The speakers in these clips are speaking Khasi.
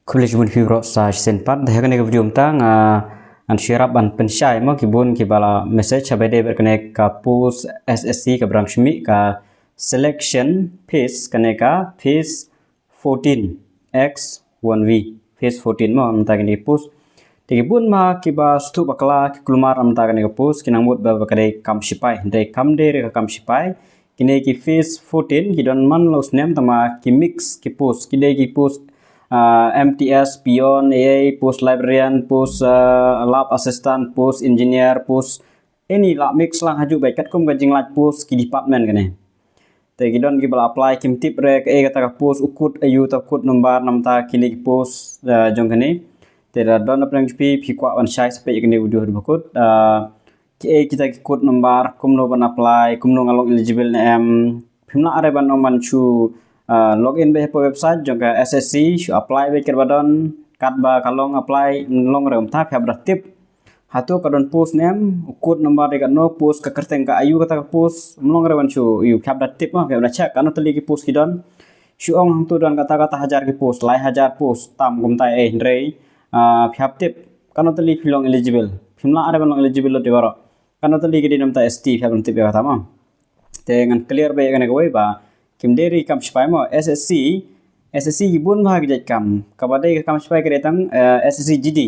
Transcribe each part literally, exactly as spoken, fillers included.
Khublei shibun phi baroh sa shisien pat. Te ha kane ka video mynta nga ngan shu ïarap ban pynshai mo ki bun kiba la message ha ba ïadei bad kane ka post S S C ka branch mih ka selection phase, kane ka phase fourteen X one V, phase fourteen mo mynta kine ki post. Te ki bun ma kiba sngewthuh bakla, ki kulmar mynta kane ka post, ki nang mut ba ka dei kam shipai. Hynrei kam dei re ka kam shipai. Kine ki phase fourteen ki don man la u snem, tangba ki mix ki post, ki dei ki post, ah, M T S, peon, A A, post librarian, post, ah, lab assistant, post engineer, post, ïa kine la mix lang hajuh beit katkum ka jinglait post ki department kane. Te ki don kiba la apply, kim tip re kaei kata ka post, u kut aïu ta, u kut number namar ta kine ki post, ah, jong kane. Te lada don na pdeng jong phi, phi kwah ban shai sa peit ïa kane ka video haduh ba kut. Ah, kiei kita ki kut number, kumno ban apply, kumno nga long eligible ne em. Phim lah re ban ong ban shu, ah, log in beit hapoh website jong ka S S C, shu apply beit katba don, katba ka long apply, long re kumta, phi hap da tip hato ka don post ne em, u kut number dei katno, post ka kyrteng ka aïu kata ka post, ym long re ban shu ïoh, phi hap da tip ma, phi hap da check katno tylli ki post ki don. Shu ong hangto don kata kata hajar ki post, lai hajar post, tam kumta eh, hynrei, ah, phi hap tip katno tylli phi long eligible. Phim lah re ban long eligible lut ïa baroh. Katno tylli ki dei namar ta S T, phi hap ban tip ïa kata ma. Te ngan clear beit ïa kane kawei ba kim dei re kam shipai mo, S S C, S S C ki bun bha ki jait kam. Kaba dei ka kam shipai ka dei tang, eh, S S C G D.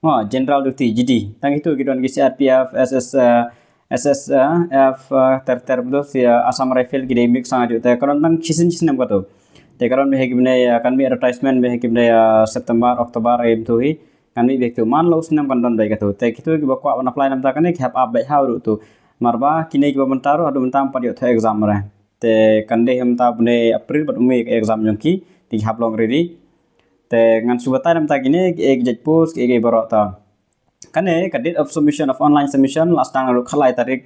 Mo, general duty, G D. Tang itu ki don ki C R P F, S S, eh, S S F, eh, ter ter betul si, eh, Assam Rifle ki dei mix sang hajuh. Te ka don tang shisien shisien em katu. Te ka don beit ha ki bnai, eh, kan mih advertisement beit ha ki bnai, eh, September, October, eh, betul hi. Kan mih beit tu man la u snem kan don beit katu. Te kitu kiba kwah ban apply namar ta kane ki hap ap beit haduh tu. Namar ba kine kiba mynta ruh haduh mynta ym pat ïoh thoh exam re. Te kan dei mynta bnai April bad u May ka exam jong ki, te ki hap long ready. Te ngan shu batai namar ta kine ki, eh, ki jait post, ki, eh, ki baroh ta. Kane ka date of submission of online submission la sdang naduh khatlai tarik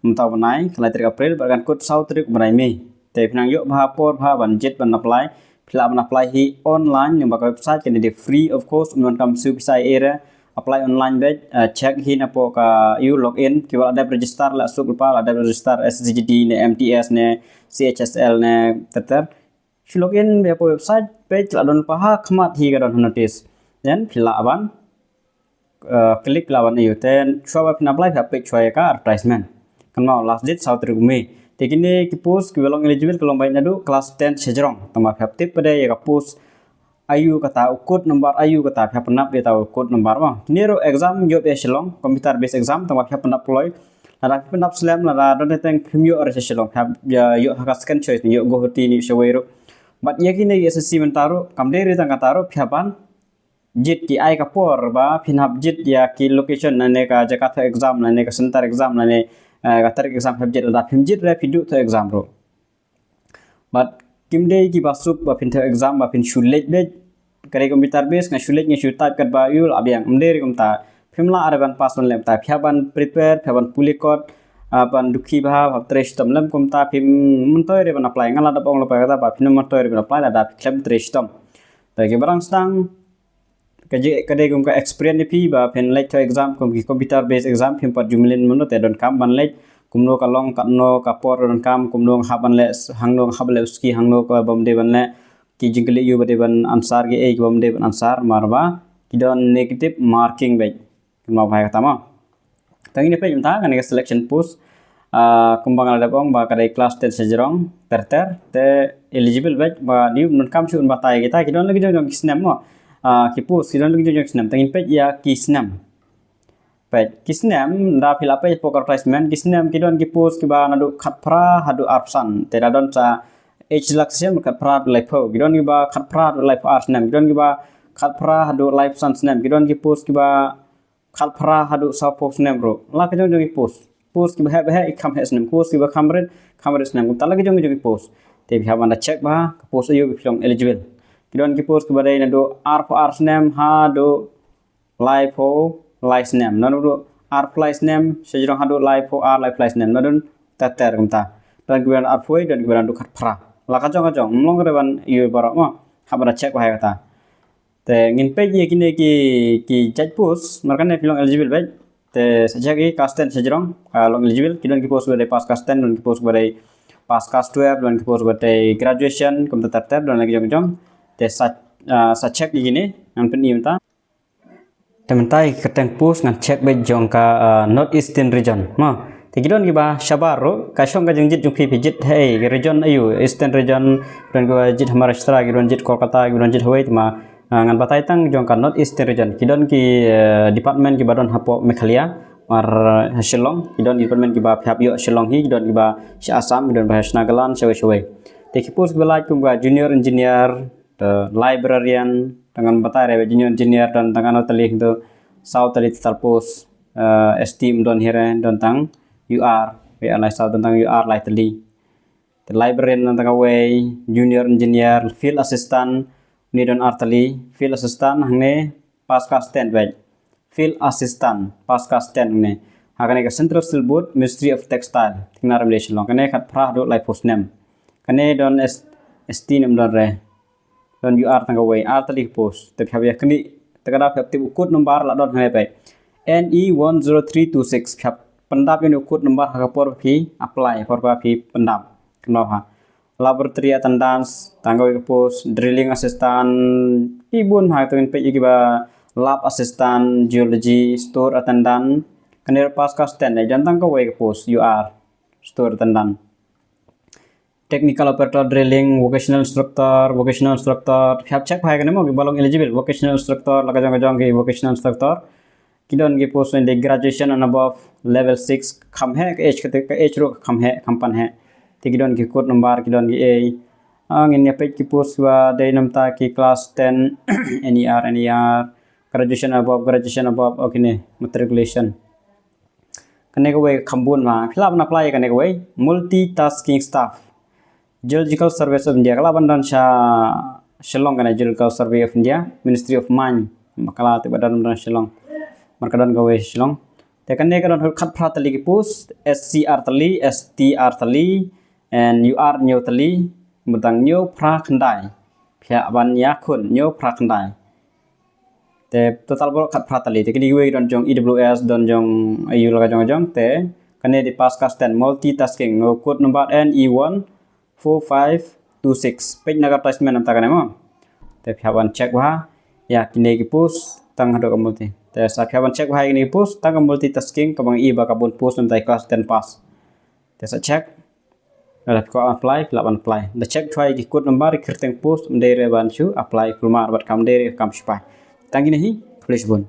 mynta u bnai, khatlai tarik April, bad kan kut saw tarik u bnai May. Te phi nang ïoh bha por bha ban jied ban apply. Phi lah ban apply hi online, lyngba ka website, kane dei free of cost, ym donkam siew pisa ei ei re. Apply online beit, eh, check hi napoh ka, ïoh log in, kiba la dep register la suk lypa, la dep register S S C G D ne M T S ne C H S L ne ter ter. Shu log in beit hapoh website, peit la don lypa ha khmat hi ka don ha notice. Then phi lah ban, eh, click lah ban ïoh. Then shuwa ba phin apply phi hap peit shuwa ïa ka advertisement. Kynmaw last date saw tarik u May. Te kine ki post kiba long eligible ki long beit naduh class ten shajrong. Tangba phi hap tip pat de ïa ka post aïu kata, u code number aïu kata, phi hap pyndap ïa uta u code number ma. Kine ruh exam ïoh beit ha Shillong, computer based exam, tangba phi hap pyndap kloi. Lada phi pyndap slem, lada don teng phim ïoh re sha Shillong, phi hap ïa ïoh ha ka second choice ne ïoh Guwahati ne ïoh shawei ruh. Bad ïa kine ki S S C mynta ruh, kam dei re tang kata ruh, phi hap ban jied, ki ai ka por ba phin hap jied ïa ki location lane ka jaka thoh exam lane ka center exam lane, eh, ka tarik exam, phi hap jied. Lada phim jied re phi duh thoh exam ruh. Bad kim dei kiba suk ba phin thoh exam ba phin shu leit beit. Ka dei computer based, nga shu leit nga shu type katba ïoh la biang. Ym dei re kumta. Phim lah re ban pass ban leh kumta. Phi hap ban prepare, phi hap ban pule kot, ah, ban dukhi bha, ban trei shitom, lym kumta phim myntoi re ban apply. Nga la dep ong lypa kata ba phin myntoi re ban apply lada phi khlem trei shitom. Te kiba dang sdang, ka dei, ka dei kum ka experience ïa phi ba phin leit thoh exam kum ki computer based exam, phim pat ju mlien mynno, te donkam ban leit kumno ka long, katno ka por donkam, kumno nga hap ban leh, hangno nga hap ban leh u suki, hangno ka bym dei ban leh, ki jingkylli aïu ba dei ban answer, kiei ki bym dei ban answer, namar ba ki don negative marking beit. Kynmaw bha ïa kata ma. Tang ïa phi mynta kane ka selection post, ah, kumba nga la dep ong ba ka dei class ten shajrong ter ter, te eligible beit ba dei, ym donkam shuh ban batai kita, ki don la ki jong jong ki snem mo. Ah, ki post ki don la ki jong jong ki snem, tang ïa phi ïa ki snem. Peit ki snem, lada phi la peit hapoh advertisement, ki snem ki don ki post kiba naduh khatphra haduh arphew san. Te la don sa age relaxation khatphra haduh laiphew. Ki don kiba khatphra haduh laiphew ar snem, ki don kiba khatphra haduh laiphew san snem, ki don ki post kiba khatphra haduh sawphew snem ruh. La ki jong jong ki post. Post kiba heh ba heh ki kham heh snem, post kiba kham rit kham rit snem. Kumta la ki jong jong ki post. Te phi hap ban da check bha ka post aïu ba phi long eligible. Ki don ki post kiba dei naduh arphew ar snem haduh laiphew lai snem. Naduh arphew lai snem shajrong haduh laiphew ar, laiphew lai snem. Naduh ter ter kumta. Don kiba don arphew wei, don kiba don naduh khatphra. La ka jong ka jong, ym long re ban ïoh baroh mo. Hap ban da check bha ïa kata. Te ngin peit ïa kine ki, ki jait post, namar kane phi long eligible beit. Te sa check ïa class ten shajrong, ah, long eligible, ki don ki post ba dei pass class ten, don ki post ba dei pass class twelve, don ki post ba dei graduation, kumta ter ter, don la ki jong jong. Te sa Ah, sa check ïa kine, ngan pyni mynta. Te mynta ïa ki kyrteng post ngan check beit jong ka, ah, North Eastern Region. Mo, te ki don kiba shabar ruh, ka shong ka jingjied jong phi, phi jied hei, region aiu, Eastern Region, ki don kiba jied Maharashtra, ki don jied Kolkata, ki don jied hawei, te ma, ah, ngan batai tang jong ka North Eastern Region. Ki don ki, eh, department kiba don hapoh Meghalaya, mar, eh, ha Shillong, ki don department kiba phi hap ïoh Shillong hi, ki don kiba sha Assam, ki don ba sha Nagaland, shawei shawei. Te ki post kiba lait kum ka junior engineer, te librarian, te ngan batai re, junior engineer don tang katno tylli, to saw tylli total post, eh, S T ym don hi re, don tang U R, wei lai saw, don tang U R lai tylli. Te librarian don tang kawei, junior engineer, field assistant, une don ar tylli, field assistant, hangne pass ka stand beit. Field assistant, pass ka stand hangne. Ha kane ka Central Steel Board, Ministry of Textile, Thikna Rymdei Shillong. Kane khatphra haduh lai post nem. Kane don S-, S T nem don re. Don U R tang kawei, ar tylli ka post. Te phi hap ïa kane, te ka dei phi hap tip u code number la don hangne beit. N E one zero three two six, phi hap pyndap ïa une u code number ha ka por phi apply, por ba phi pyndap. Kynmaw ha. Laboratory attendance, tang kawei ka post, drilling assistant, ki bun ha, to ngin peit ïa kiba lab assistant, geology, store attendant, kane pass ka stand, eh, don tang kawei ka post, U R, store attendant. Technical operator drilling, vocational instructor, vocational instructor, phi hap check bha ïa kane mo, kiba long eligible, vocational instructor, la ka jong ka jong ki vocational instructor. Ki don ki post ynda graduation and above, level six, kham heh, ka age kata, ka age ruh kham heh, kham pan heh. Te ki don ki code number, ki don ki ei. Ah, ngin ïa peit ki post ba dei namta ki class ten, N E R, N E R, graduation above, graduation above, okay ne, matriculation. Kane kawei kham bun ma, phi lah ban apply kane kawei, multitasking staff. Geological Survey of India, ka lah ban don sha Shillong kane Geological Survey of India, Ministry of Mine, ma ka lah te ba don, don Shillong. Mar ka don kawei Shillong. Te kane ka don khatphra tylli ki post, S C ar tylli, S T ar tylli, and U R hynñiew tylli, bad tang hynñiew phra khyndai. Phi hap ban ïakhun, hynñiew phra khyndai. Te total baroh khatphra tylli. Te kine kiwei don jong E W S, don jong aiu la ka jong ka jong. Te kane dei pass ka stand, multitasking. Code number N E one four five two six. Page na ka advertisement namta kane mo. Te phi hap ban check bha ïa kine ki post tang haduh ka multi. Te sa phi hap ban check bha ïa kine ki post tang ka multitasking, kaba ngi i ba ka bun post namta class ten pass. Te sa check. Lada phi kwah apply, phi lah ban apply. Da check shuwa ïa ki code number, ki kyrteng post, ym dei re ban shu apply kulmar bad kam dei re kam sipai. Tang kine hi, khublei shibun.